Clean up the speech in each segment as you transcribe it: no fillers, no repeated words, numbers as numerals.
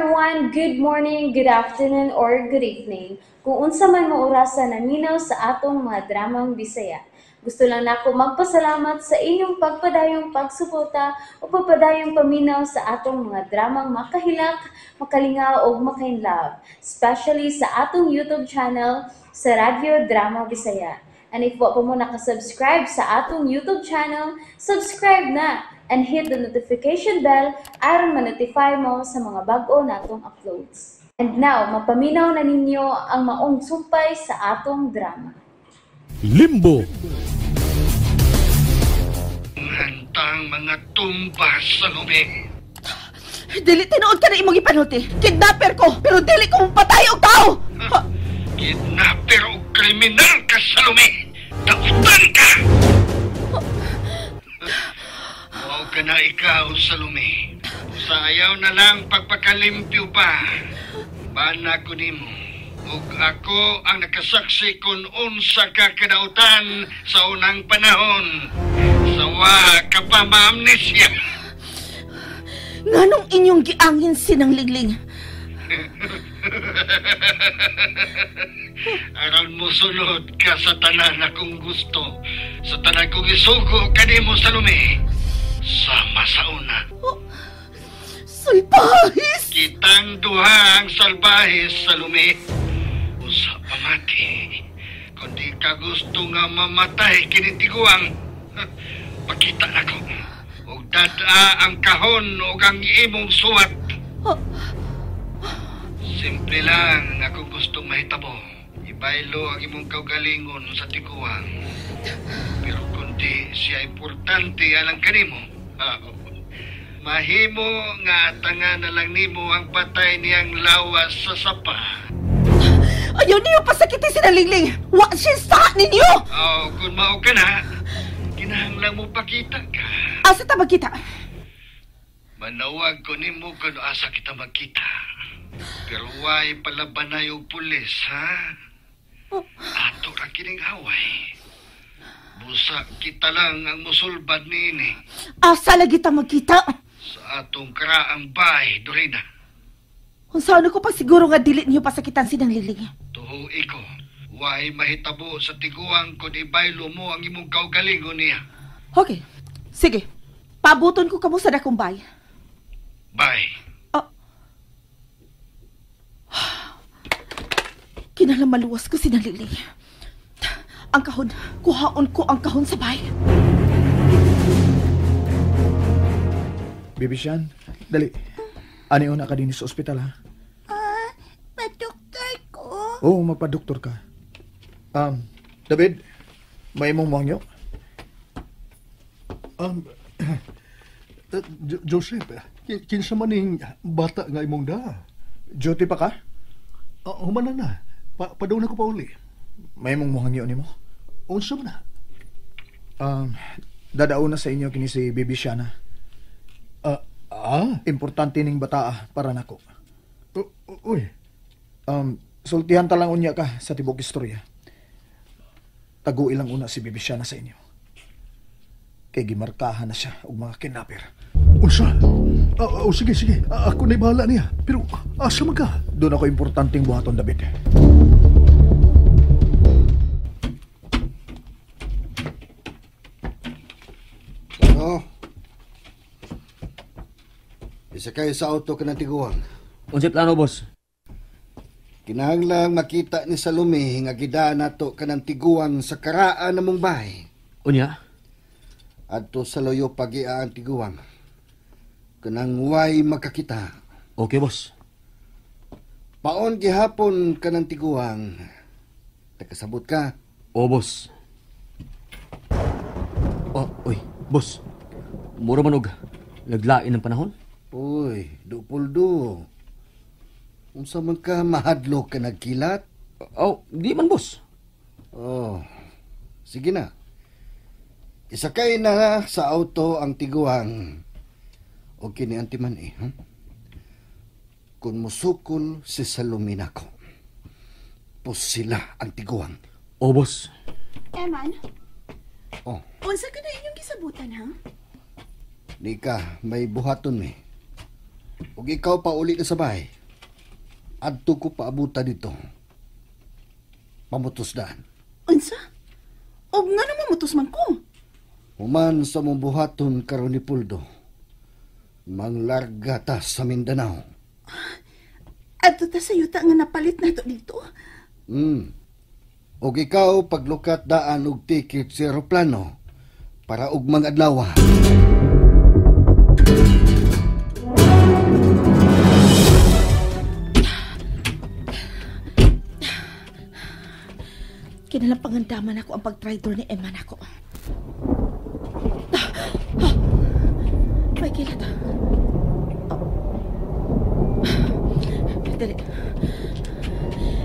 Everyone! Good morning, good afternoon, or good evening. Kung unsa man mo orasa naminaw sa atong mga dramang Bisaya. Gusto lang nako magpasalamat sa inyong pagpadayong pagsuporta o pagpadayong paminaw sa atong mga dramang makahilak, makalingaw o makainlove, especially sa atong YouTube channel sa Radyo Drama Bisaya. And if wa pa mo nakasubscribe sa atong YouTube channel, subscribe na and hit the notification bell aron ma-notify mo sa mga bag-o natong uploads. And now, mapaminaw na ninyo ang maong sumpay sa atong drama. Limbo. Hantang mga tumba sa lumi. Dili tinuod ka na imong ipanulti. Kidnapper ko, pero dili ko patay og tao. Kidnapper o kriminal ka sa lumi. Dautan ka! Huwag ka na ikaw, Salome. Sa ayaw na lang pagpakalimpyo pa. Bana ko nimo. Ug ako ang nakasaksi kung unsa ka kadautan sa unang panahon. Sawa ka pa maamnesia. Nganong inyong giangin sinang Lingling? Aron mo sunod ka sa tanan akong gusto. Sa tanan kong isugo kanimo, Salome. Sama sa una. Oh, salbahis! Kitang duha ang salbahis, Salome. Usa pamati. Kung di ka gusto nga mamatay kinitiguang, pakita nako. Og dada ang kahon og ang imong suwat. Oh. Simple lang akong gustong mahitabo. Ibaylo ang imong kaugalingon sa tiguang. Pero kundi siya importante alang kanimo. Mahimo nga tanga na lang nimo ang patay niyang lawas sa sapa. Ayaw niyo pasakiti si Lingling. Wa siya sa ninyo. Oh, kung mao ka na, kinahanglan mo pakita ka. Asa ta magkita? Manawag ko nimo kung asa kita magkita. Pero way palabanay og pulis, ha? Ato ra kining away. Busa kita lang ang musulbad niini. Asa lagi ta magkita? Sa atong karaang bahay, Dorina. Unsa ko pag siguro nga dili niyo pasakitan sinang Lingling? Tuho iko, way mahitabo sa tiguang kun ibaylo mo ang imong kaugalingon niya. Okay, sige. Pabuton ko kamo sa dakong bay. Bye. Oh. Kinahanglan maluwas ko sinang Lingling. Ang kahon, kuhaon ko ang kahon sa bay. Baby Shan, dali. Ani una ka din sa ospital, ha? Pa-doktor ko? Oo, magpa-doktor ka. David, may imong muhangyo? Joseph, kinsa man ning bata nga imong da? Duty pa ka? Humana na. Padaw na ko pa uli. May imong muhangyo nimo? Unsa man na? Dadao na sa inyo kini si Baby Shana. Importante ning bataa para nako. Uy. Sultihan ta lang unya ka sa tibok istorya. Taguil lang una si Baby Shana sa inyo. Kay gimarkahan na siya og mga kidnapper. Unsa? Sige, sige. Ako na'y bahala niya. Pero asa man ka? Doon ako importanteng buhaton, David. Ano? Isa kayo sa auto ka ng tiguang. Unsay plano, boss? Kinahanglang makita ni Salome nga gidaan nato ka ng tiguang sa karaan namong bahay. Unya? Adto sa loyo pagia ang tiguang. Kanang way makakita. Okay, boss. Paon gihapon ka ng tiguang. Nakasabot ka? O, boss. Oh, uy, boss. Mura man og naglain ng panahon? Uy, dupuldo. Unsa man ka mahadlok ka nagkilat? Oh, di man, boss. Oh, sige na. Isakay na sa auto ang tiguang. O kini antiman eh. Huh? Kung musukol si Salome nako, pusila ang tiguang. Oh, boss. Eman? Oh. Unsa ka na inyong gisabutan, ha? Nika, may buhaton mi. Ug ikaw pa uli na sa bahay. Adto ko paabutan dito. Pamutos daan. Unsa? Og nga naman mutos man ko. Human sa mong buhaton karon ni Puldo. Manglarga ta sa Mindanao. Adto ta sa yuta nga napalit nato dito. Og ikaw paglukat daan og ticket sa eroplano para og mga adlaw. Kinalang pangandaman ako ang pag-traitor ni Emma nako. May kilat. Dili.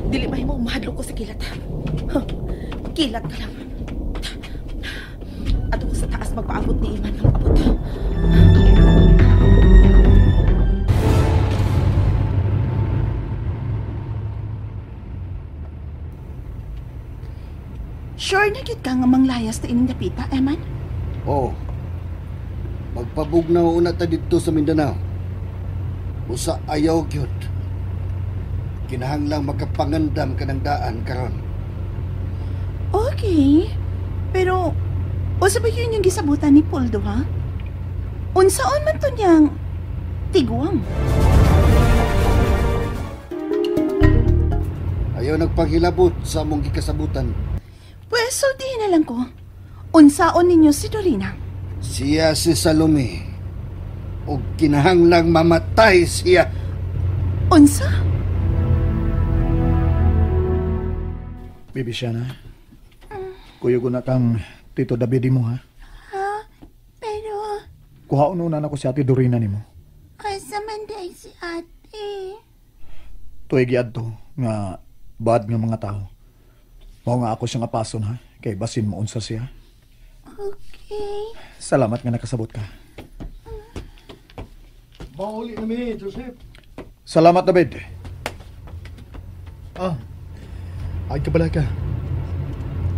Dili mahimo mahadlok ko sa kilat. Kilat ka lang. Ato ko sa taas magpaabot ni Iman ng abot. Sure na gyud ka nga manglayas ta ining dapita, Eman? Oo. Magpabugnaw una ta didto sa Mindanao. Usa ayaw gyud. Kinahanglang makapangandam ka ng daan karon. Okay. Pero usa ba yun yung gisabutan ni Poldo, ha? Unsaon man to niyang tiguang? Ayaw nagpaghilabot sa among gikasabutan. Pwes, sultihin na lang ko. Unsaon ninyo si Dorina? Siya si Salome. O kinahanglang mamatay siya. Unsa? Baby Shana, kuyog na kang Tito David mo, ha? Ha? Pero... Kuhaon una na ko si Ate Dorina nimo. Asa man day si ate? Tuig adto nga bad nga mga tao. Mao nga ako siyang apason, ha? Kay basin mo unsa siya. Okay. Salamat nga nakasabot ka. Mauli na mi, Joseph. Salamat, David. Ah, ay kabala ka.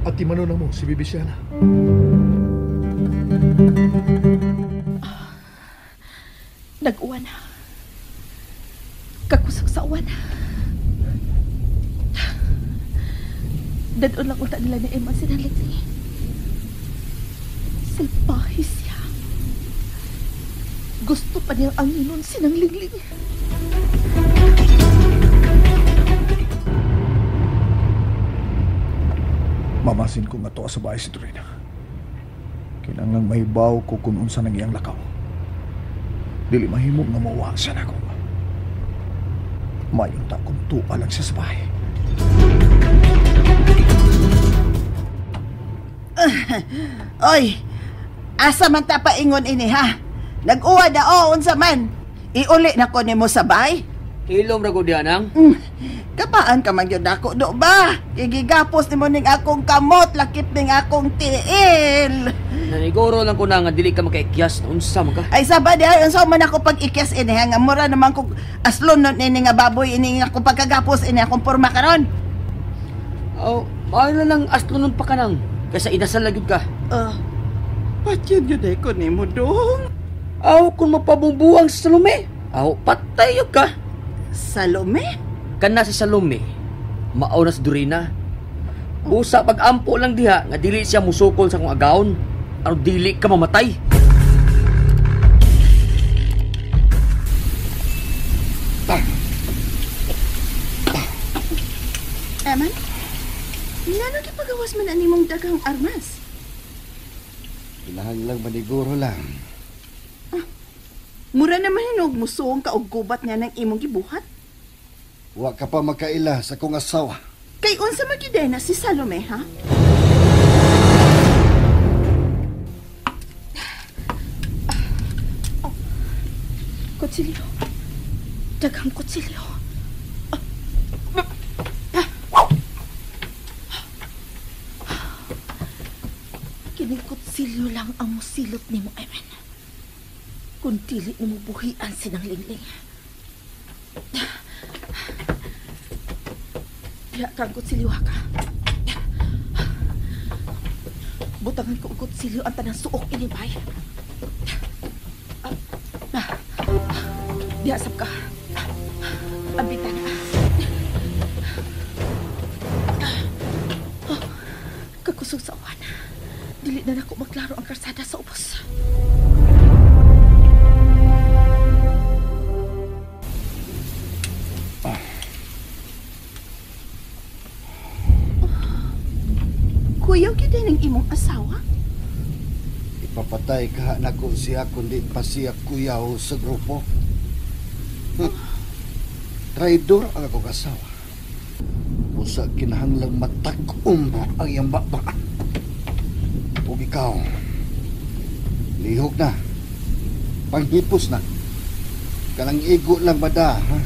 At timano na mo si Bibi Siana. Nag-uwan na. Kakusog sa uwan. Dadon lang unta nila ni Emma sinaliti. Salbahe siya. Gusto pa niyang anginon sinang lingling. Mamasin ko nga to sa bahay si Dorina. Kinanglang mahibaw ko kung unsa nang iyang lakaw. Dili mahimo nga mauwa siya nako. Mayon ta kung tuwa lang siya sa bahay. Oy, asa man ta paingon ini, ha? Nag-uwa na o, unsa man. Iuli na ko nimo sa bay. Ilom ra gud dianang. Kapaan ka man gyud nako do ba? Igigapos nimo ning akong kamot, lakip ning akong tiil. Naniguro lang ko na nga dili ka makaikyas na unsa man ka. Ay saba di ay unsa man ako pag-ikyas ini, ha? Nga mura naman kog aslon nun ini nga baboy ini nga akong pagkagapos ini akong porma karon. Oh, maayo na lang aslon nun pa kanang kaysa inasal na gyud ka. Patyan gyud ay ko nimo dong. Aw, kung mapabungbuang sa Salome. Aw, patay yun ka. Salome? Kana si Salome, mao na si Dorina. Usa pag-ampo lang diha nga dili siya musukol sa kong agawon. Aron dili ka mamatay. Eman, ngano gipagawas man ani mong daghang armas? Kinahanglang maniguro lang. Mura naman hinog musuong ka og gubat nga ng imong gibuhat. Wa ka pa makaila sa kong asawa. Kay unsa man gyud na si Salome, ha? Oh, kutsilyo. Daghang kutsilyo. Kining kutsilyo lang ang musilot nimo, Eman. Kung dili nimo buhian sinang lingling. Diha kang kutsilyo, ha ka. Butangan ko og kutsilyo ang tanang suok ini, bay. Diha sab ka. Ang bintana. Oh, kakusog sa uwan. Dili na nako maklaro ang karsada sa ubos. Kuyaw gyud ng imong asawa? Ipapatay ka nako siya kundi pa siya kuyaw sa grupo. Traidor ang akong asawa. Usa kinahanglang matak-om ang iyang baba. Ug ikaw, lihok na. Panghipos na. Kanang igo lang bada, ha?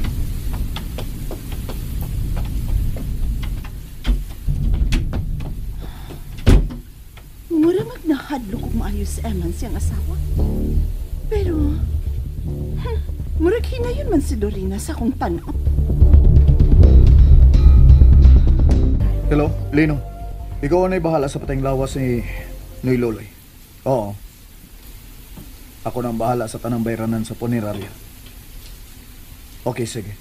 Mura magnahadlok og maayo si Eman siyang asawa. Pero, murag hinayon man si Dorina sa akong tan-aw. Hello, Lino. Ikaw ana'y bahala sa patayng lawas ni Noy Loloy. Oo. Ako na ang bahala sa tanang bayranan sa punerarya. Okay, sige.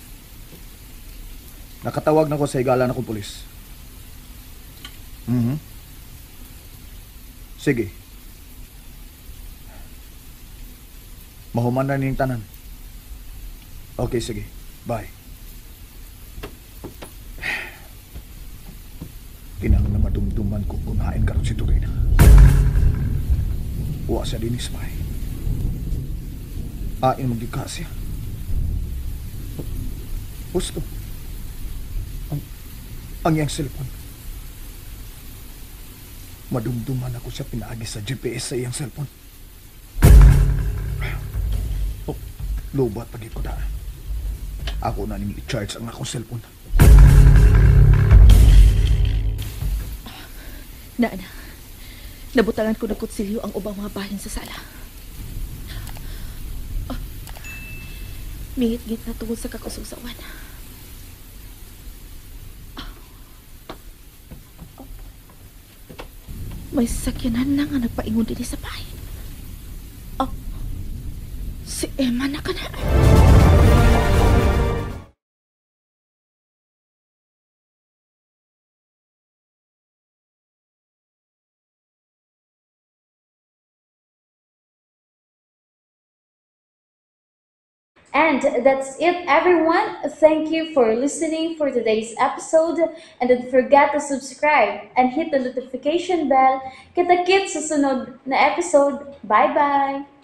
Nakatawag na ko sa higala na kong pulis. Sige. Mahuman na niyang tanan. Okay, sige. Bye. Kinang na madumduman ko kung hain karon si Dorina. Wa siya dinis, bay. Ain magyud siya. Gusto. Ang iyang cellphone. Madumduman ako siya pinaagi sa GPS sa iyang cellphone. Oh, lubat pagit ko na. Ako na ning i-charge ang akong cellphone. Na. Nabutangan ko ng kutsilyo ang ubang mga bahin sa sala. Oh, mingit-ngit na tungod sa kakusog sa uwan. Oh, may sakyanan na nga nagpaingon din sa bahay. Oh, si Emma na ka na. And that's it, everyone. Thank you for listening for today's episode. And don't forget to subscribe and hit the notification bell. Kita-kits sa sunod na episode. Bye-bye!